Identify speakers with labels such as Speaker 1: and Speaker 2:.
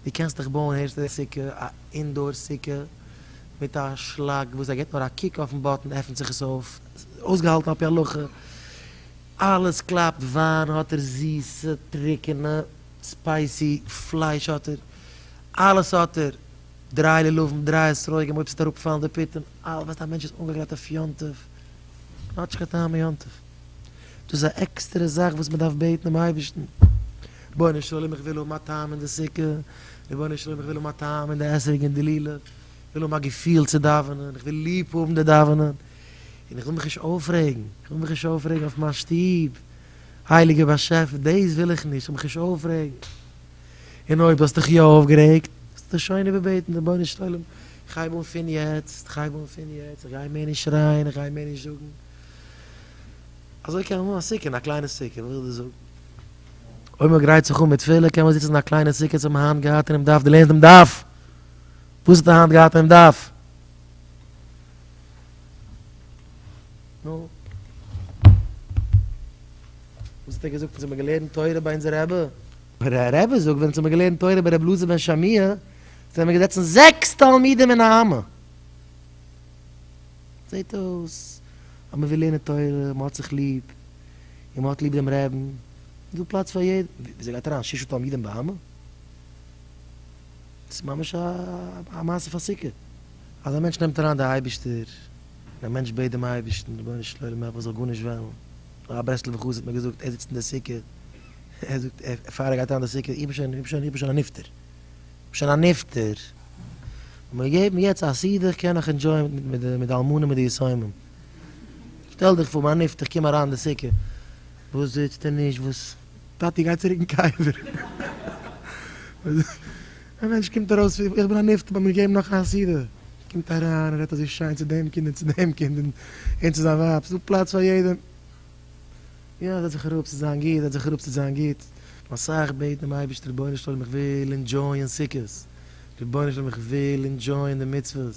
Speaker 1: דו קענסט דיך בויען הערסט די סוכה, א indoor סוכה מיט א שלאק וואס ער געט נאר א קוק אויפן button עפענט זיך עס אויף, אויסגעהאלטן על פי הלכה, אלעס קלאפט, וויין האט ער, זיסע טרוקענע spicy פלייש האט ער, אלעס האט ער, דריי לולבים, דריי אתרוגים אויב ס'וועט אראפפאלן די פיטום, אלעס, ווייסט א מענטש איז אנגעגרייט אויף יום טוב, האט נישט קיין טעם אין יום טוב. דאס איז א עקסטערע זאך וואס מען דארף בעטן דעם אייבערשטן, רבונו של עולם איך וויל האבן א טעם אין די סוכה, רבונו של עולם איך וויל האבן א טעם אין די אתרוג און די לולב, איך וויל האבן א געפיל צו דאווענען, איך וויל ליב האבן די דאווענען, און איך וויל מיך נישט אויפרעגן, איך וויל מיך נישט אויפרעגן אויף מיין שטוב, הייליגער באשעפער דאס וויל איך נישט, איך וויל מיך נישט אויפרעגן, און אויב האסט דיך יא אויפגערעגט, זאלסטו דיך שוין איבערבעטן, רבונו של עולם איך הייב אן פון יעצט, איך הייב אן פון יעצט, איך גיי מער נישט שרייען, איך גיי מער נישט זאגן. אזוי קען מען האבן א סוכה אין א קליינע סוכה, וואס וויל דאס זאגן? אויב מען גרייט זיך אן מיט תפילה קען מען זיצן אין א קליינע סוכה צו האבן היינט געהאט אינעם דף, דו לערנסט דעם דף? וואס האט ער היינט געהאט אינעם דף? נו? וואס האט ער געזאגט? אונז האבן געלערנט תורה ביי אונזער רבי? דער רבי זאגט ווען אונז האבן געלערנט תורה ביי רבי אלעזר בן שמוע זענען מיר געזעצן זעקס תלמידים אין א אמה. זעט אויס אז מען וויל לערנען תורה, מען האט זיך ליב, און מען האט ליב דעם רעבן, איז דא פלאץ פאר יעדן, וויאזוי גייט אריין ששה תלמידים באמה? דאס איז ממש א מעשה פאר סוכה. אז א מענטש נעמט אריין די אייבערשטער, און א מענטש בעט דעם אייבערשטן, רבונו של עולם העלף איך זאל גארנישט וועלן, א ברסלב'ער חסיד האט מיר געזאגט, ער זיצט אין די סוכה, ער זאגט פאר ער גייט אריין אין די סוכה, איך בין שוין, איך בין שוין, איך בין שוין א נפטר, איך בין שוין א נפטר, מיר געבן יעצט א סעודה איך קען נאך enjoy ען מיט די אלמנה מיט די יתומים. שטעל דיך פאר מיין נפטר איך קום אריין אין די סוכה וואס זיצט ער נישט וואס. טאטי גיי צוריק אין קבר. א מענטש קומט ארויס פון איך בין א נפטר מיר געבן נאך א סעודה. קומט אריין און רעדט אזוי שיין צו דעם קינד און צו דעם קינד און צו זיין ווייב ס'איז דא פלאץ פאר יעדעם. יא זעץ זיך אראפ ס'וועט זיין גוט זעץ זיך אראפ ס'וועט זיין גוט. אסאך בעטן דעם אייבערשטן רבונו של עולם איך וויל enjoy ען סוכות. רבונו של עולם איך וויל enjoy ען די מצוות.